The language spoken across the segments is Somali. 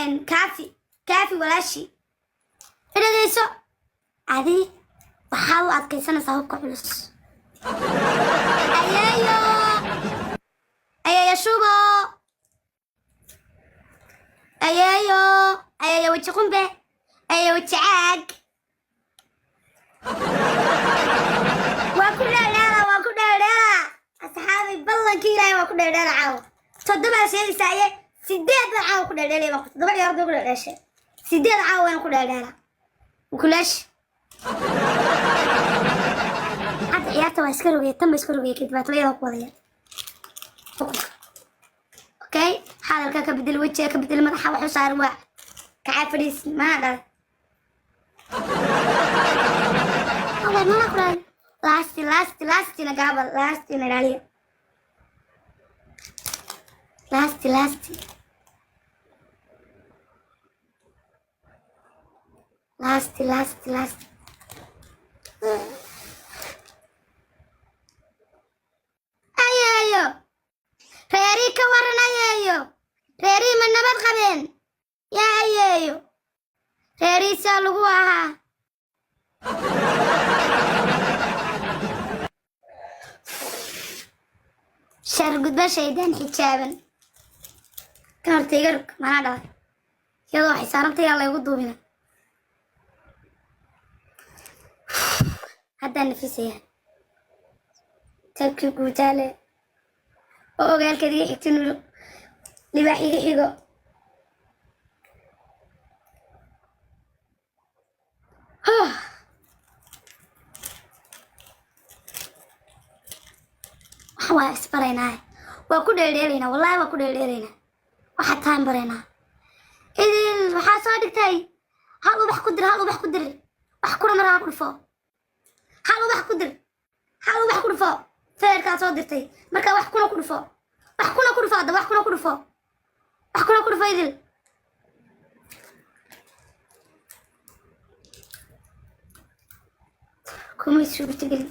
Kaafi, Kaafi walaashi, dhegeyso. Adi waxaa u adkaysanaysaa hubka culus. Ayeeyo, ayeeyo shubo, ayeeyo, ayeeyo weji qumbe, ayeeyo weji caag. Waa ku dheerdheera, waa ku dheerdheera, asxaabi. Ballankii Ilaahay, waa ku dheerdheera caawa. Toddobaa sheegaysaaye, sideed baan caawa ku dheerdheelaya. Baa toddoba ciyaardood ku dheerdheeshay, sideed caawa waan ku dheerdheera. Kulaash hadda ciyaarta waa iska rogaya, tan ba iska rogaya, kadib baatlayada ku wadaya xukunka. Okay, hadalka ka bedel, wejiga ka bedel, madaxa wax u saaran waa kacaa, fadhiis mana dhalay. Allah mana kuray. Lasti, lasti, lastina gaaba, lastina ilaaliya, lasti, lasti, lasti, lasti, lasti. Ayeeyo, reerii ka waran? Ayeeyo, reerii ma nabad qabeen? Yaa ayeeyo, reeriisaa lagu ahaa. Shar gudba, shaydaan xijaaban. Kan horta iga rog, manaa dhalay. Iyadoo waxay saarantay yaa laygu duubina. Haddaan nafisaya tabkii guutaale oo ogaalkeed iga xigta, nuro libaax iga xigo. Waxa waa isbaraynaa, waa ku dheeldheelaynaa, wallahi waa ku dheeldheelaynaa. Waxaa taan baraynaa Idil. Waxaa soo dhigtay hal ubax ku dir, hal ubax ku dir, wax kuna maraa ku dhufo. Hal ubax ku dir, hal ubax ku dhufo. Feerkaa soo dirtay marka wax kuna ku dhufo, wax kuna ku dhufo. Hadda wax kuna ku dhufo, wax kuna ku dhufo. Idil kuma suurtagelin.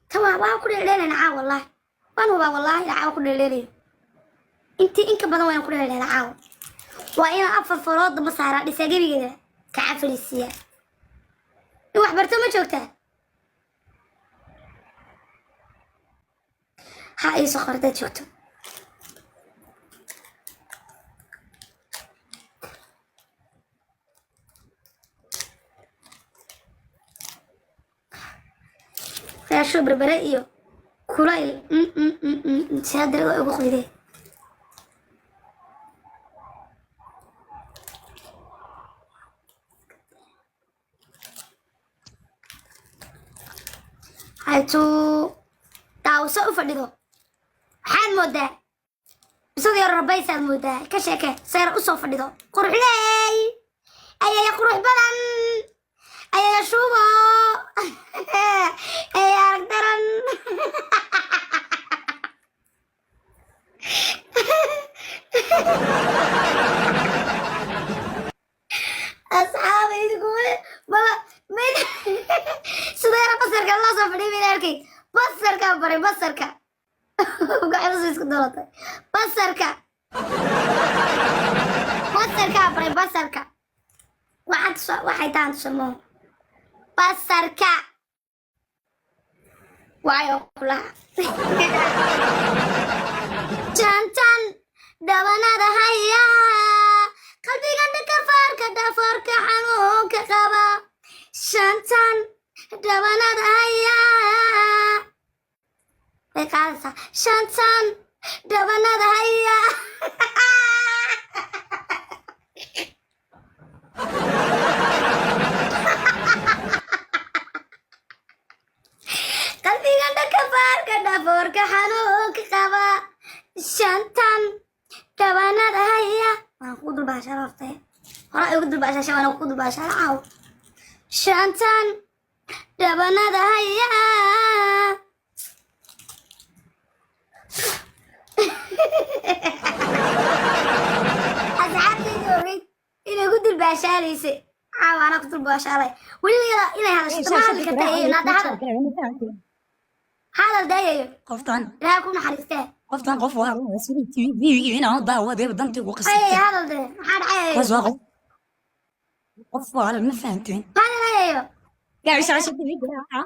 Ta waa ku dheeldheelayna caawa, wallahi waan hubaa, wallahi ila caawa ku dheeldheelayo. Intii inka badan waan ku dheeldheela caawa. Waa inaan afar farood damba saaraa, dhisaa gebigeeda kaca, fadhiisiiya. In wax barto ma joogtaa? Ha iisoo qor haddaad joogto. Raasho berbere iyo kulayl saadara waa ugu qoydee. Haytuu daawso u fadhido, waxaad moodaa bisadii hore rabaysaad moodaa. Ka sheeke sayra usoo fadhido. Quruxleey ayaya, qurux badan ayaya, shubo ayaya, arag daran. Asxaaba, idinku maba mid sideera basarka loo soo fadhiya mid arkay. Basarka baray, basarka gacantaas isku dalatay. Basarka, basarka baray, basarka waxaad waxay tahan tusamo basarka waayo kulaha. Jantan dhabanada haya, qalbiga dhakafaarka, dhafoorka xanuunka qaba. Shantan dhabanada haya way qaadaysaa. Shantan dhabanada haya. Qalbiga dhakafaarka, dhafoorka xanuunka qaba. Shantan dhabanada haya. Waan kugu dulbaashaa horta, hore igu dulbaashaasha, waan kugu dulbaashaa caaw. Shantan dhabanada haya. Asxaabtayda ogeyd inay ku dulbaashaalaysay, caawa anaa ku dulbaashaalay. Weliba iyada inay hadasho ma hadli karta. Eeyo naada, hadal, hadal daayayo. Qoftan Ilaahay ku naxariistee. Qoftan qof waa TV inaan daawadee dantii ugu Ay, qasabtay. Hadal dee, maxaa dhacay ayeeyo? Kaas waa qof qof waa ma fahanteen. Hadal ayeeyo. Yaa shaashada ii garaaca.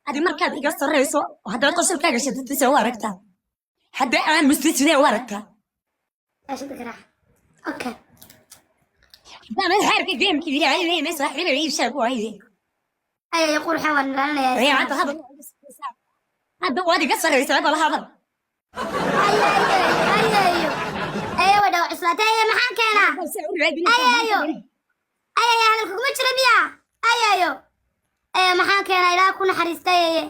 Adi markaad iga sarreyso, haddaad qosolkaaga shadadisa u aragtaa, hadda aan mustid sidee u aragtaa? Shaashada garaaca, okay. Haddaanad xeerka gameka ilaalinayna saaxiiba ii sheeg waayde. Ayeeyo qurxa, waan ilaalinayaa. Hadda hadal, hadda waad iga sarreysaa, bal hadal. Ayeeyo, ayeeyo, ayeeyo, way dhawac cuslaatay. Ayeeyo, maxaan keenaa? Ayeeyo, ayeeyo, hadal kuguma jira miya? Ayeeyo, ayeeyo, maxaan keenaa? Ilaah ku naxariista ayeeye,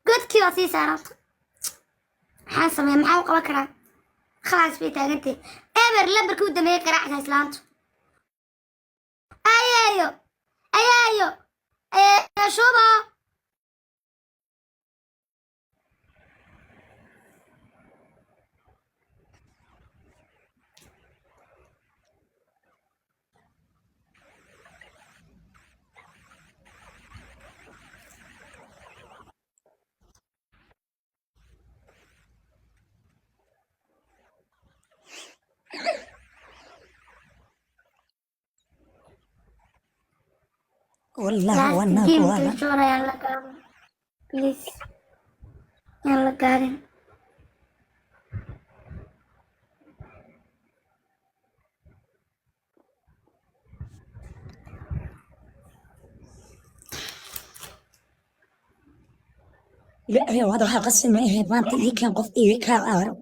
godkii baa sii saaran. Maxaan sameeya? Maxaan u qaban karaa? Khalaas bay taagantay, eber. Lambarkii u dambeeyey garaacda islaantu. Ayeeyo, ayeeyo, ayeeyo, shubo. Wallahi wanaag Game wala. Control ayaan la gaarin, please, yaan la gaarin. Ilaahay, hada waxaa qasbi ma ahayd maanta ii keen qof ii kaa aaro.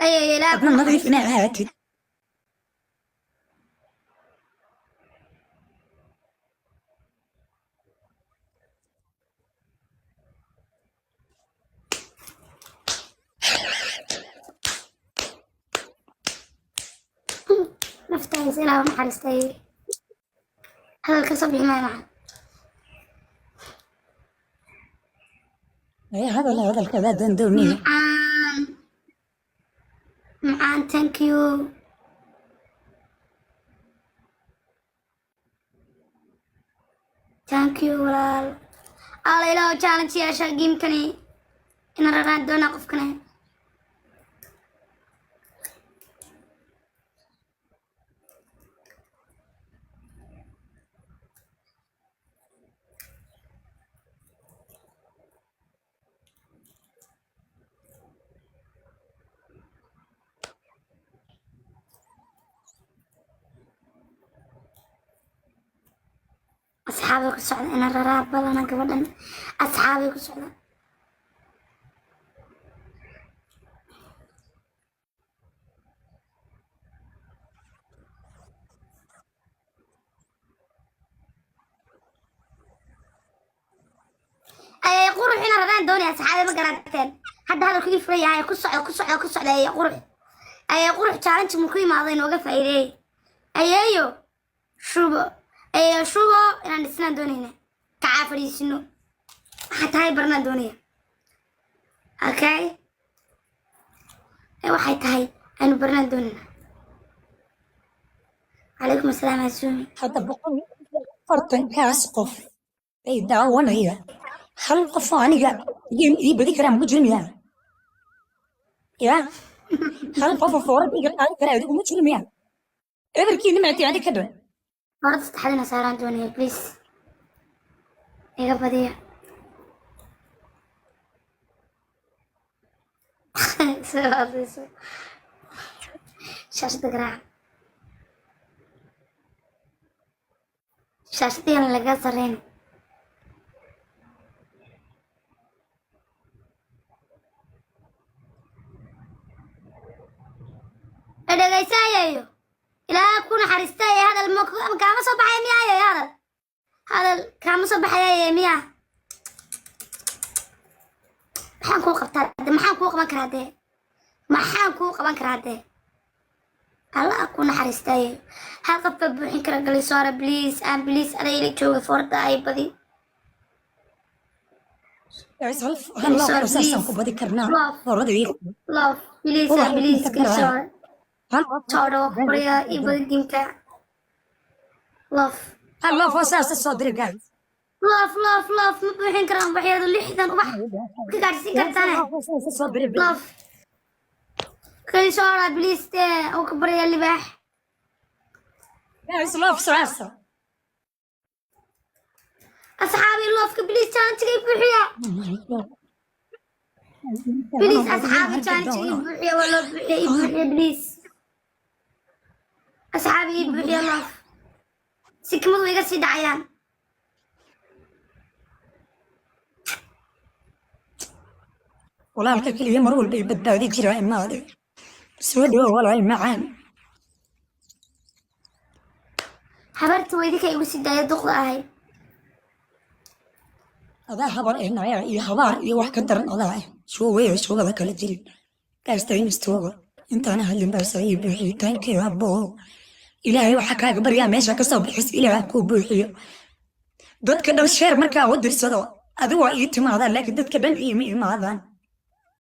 Ayeeyo, ilaah ku Adna nadiif naxariista. Inaa ahaatid. Naftaysa ilaah u naxariista ayeeyo. Hadal ka soo bixi maayo maca. Ee hadal, hadalka dandooniya. Macaan, macaan, thank you, thank you walaal. Alla ilaahu, challenge yeesha gamekani ina raraan doonaa qofkani. Asxaabay ku socda ina raraa badana gabadhan, asxaabay ku socda. Ayay qurux ina raraan doonaya asxaabay, ma garateen? Hadda hadalku ii furan yahay, ku socda, ku socda, ku socda. Ayay qurux, ayay qurux, challenge mu ku imaado inooga faa'iideeyey. Ayeeyo shubo, ayeeyo shubo, inaan dhisnaan doonayna, kacaa fadhiisino, waxaa tahay barnaan doonaya. Okay, ee waxay tahay aynu barnaan doonayna. Calaykum asalaam asuumi. Hadda 140-kaas qof bay daawanaya, hal qof oo aniga game ii badi karaa ma jiro miyaa? Ya hal qof oo foorad iga qaadi karaa adigu ma jiro miyaa? Eberkiina maati adi ka dhan. Horta saddexaad ina saaraan doonaya, please iga badiya. Soo hadlayso, shaashada garaaca, shaashada yaan laga sarreyn. Dhegaysayayo, ilaaha ku naxariistay, hadal ma kaama soo baxaya miya? Ayayo, hadal, hadal kaama soo baxaya miya? Maxaan kuu qabtaa de? Maxaan kuu qaban karaa dee? Maxaan kuu qaban karaa dee? Allah ku naxariistay, hal qof baa buuxin kara galisoora. Please aan please, aday ila jooga foorta ay badi. Hal saasaan ku badi karnaa. Love. Foorada ii Love, please. Ubax Please. inta kale. Galisoora. Hal qof. Soo dhawo, ku baryaa, ii badi gameka. Love. Hal love oo saas soo diri, guys. Love, love, love. Ma buuxin karaan ubaxyadu 60 ubax ka gaadhsiin kartaane. Soo diri. Love kali soo dhaa, please dee, oo ka baryaa libaax. Guys, love saas. Asxaabi, loveka please, challenge buuxiya please. Asxaabi, challenge buuxiya, waa loo buuxiya, ii buuxiya please. Asxaabi, ii buuxiya love, sikmadu way iga sii dhacayaan. Walaalka keliya mar walba i badbaadi jira imaade. Soo dhawo, walaal macaan. Habarta waa idinka igu sii daaya, duqda ahay. Adaa habar eh, naya iyo habaar iyo wax ka daran adaa eh. Soo weyo soogada kala jirin. Guys, taymistoga intaana hadlin baa soo ii buuxiyo. Thank you, abo. Ilaahay waxaa kaaga baryaa meesha ka soo bixis Ilaahay kuu buuxiyo. Dadka dhan share markaa u dirsado, adigu waa ii timaadaan, laakiin dadka dhan iima imaadaan.